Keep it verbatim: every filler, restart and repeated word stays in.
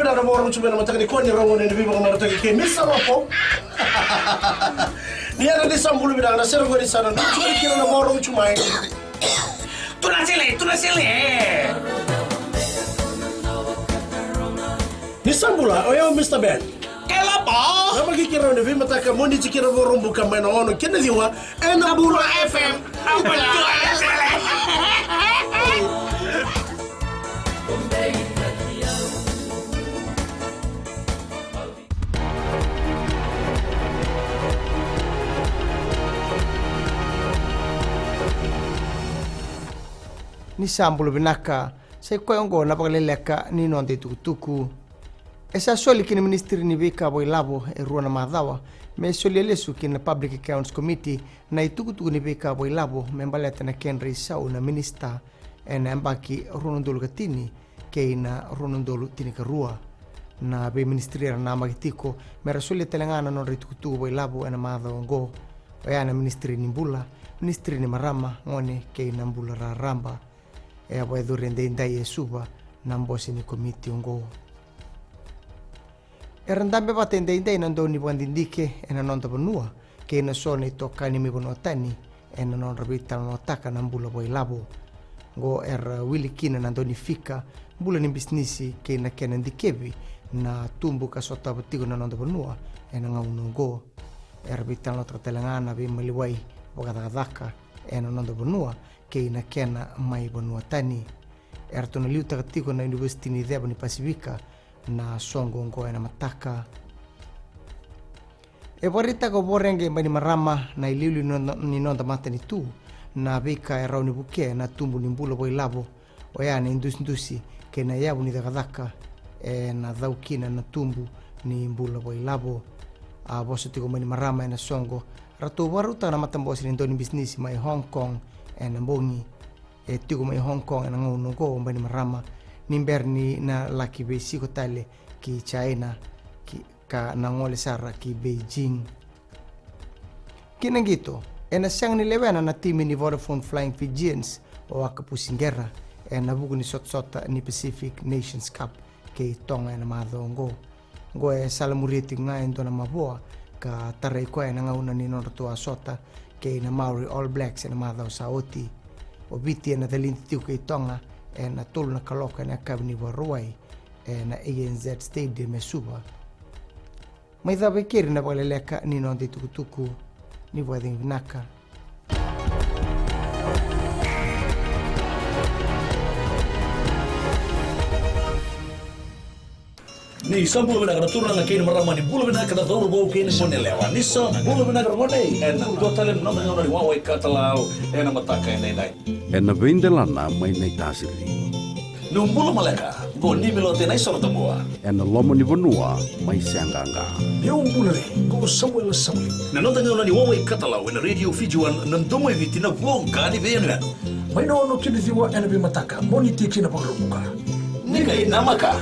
Na vakarorogo tu mai na mataka nikua ni rogo ni veivakamarataki kei Misa Lopo. Ni yana ni sa bula vinaka na sere qori sa na dua tu kina na vakarorogo tu mai. Tuna sele, tuna sele. Ni sa bula, o yau Mista Ben. Kelapa. Na maki kira ni veimataka mo ni tikira vorobuka mai na ono kina ciwa. Ena Bula F M. Ni sa bula vinaka, sa i koya oqo na vakaleleka ni noda itukutuku. E sa soli ki na Ministry ni Veika Vakailavo e rua na macawa me solia lesu ki na Public Accounts Committee na itukutuku ni veika vakailavo me baleta na kedra isau na minisita ena yabaki rua na udolu ka tini kei na rua na udolu tinikarua. Na veiministry era namaki tiko me ra solia tale ga na nodra itukutuku vakailavo ena macawa oqo, oya na Ministry ni Bula, Ministry ni Marama, Gone kei na Bula Raraba. E a vakayacori edaidai e Suva na bose ni komiti oqo. Era dabe vata edaidai na dau ni vakadidike ena noda vanua kei na so na itokani mai vanua tani ena nodra veitalanoataka na bula vakailavo. Oqo era wili kina na dau ni fika, bula ni bisinisi kei na kena dikevi na tubu ka sotava tiko na noda vanua ena gauna oqo. Era veitalanoataka tale ga na veimaliwai vakacakacaka ena noda vanua kei na kena mai vanua tani. Eratou na liutaka tiko na Univesiti ni Ceva ni Pasifika na soqo oqo ena mataka. E vakaraitaka o Voreqe Bainimarama na iliuliu ni noda, ni noda matanitu, na veika e rawa ni vukea na tubu ni bula vakailavo, oya na idusidusi kei na yavu ni cakacaka ena cau kina na tubu ni bula vakailavo. A vosa tiko o Bainimarama ena soqo, ratou vakarautaka na matabose ni dau ni bisinisi mai Hong Kong ena bogi. E tiko mai Hong Kong ena gauna oqo o Bainimarama ni bera ni na laki veisiko tale ki China, ki, ka na gole sara ki Beijing. Ki na qito, ena sega ni lewena na timi ni Vodafone Flying Fijians o Akapusi Qera ena vuku ni sotasota ni Pacific Nations Cup kei Toga ena macawa oqo. Oqo e salamuria tiko ga e dua na mavoa ka tarai koya ena gauna ni nodratou a sota kei na Maori All Blacks ena macawa sa oti. O Viti ena calidi tiko kei Toga ena tolu na kaloko ena yakavi ni Vakarauwai ena A N Z Stadium e Suva. Mai cava e keri na vakaleleka ni noda itukutuku. Ni vakacegu vinaka. Ni sa bula vinaka na turaga kei na marama, ni bula vinaka na cauravou kei na goneyalewa, ni sa bula vinaka na gone. Ena dua tale na noda gauna ni wawa i katalau ena mataka edaidai. Ena veidelana mai Naitasiri. Niu bula maleka, qo Nimilote Naisorotabua. Ena loma ni vanua mai Seaqaqa. Niu bula re, qo Samuela Sauli. Na noda gauna ni wawa i katalau ena Radio Fiji One, na domo i Viti, na voqa ni veiyanuyanu. Mai na ono ki na ciwa ena veimataka, mo ni tiki na Vakaraubuka. Ni qai namaka.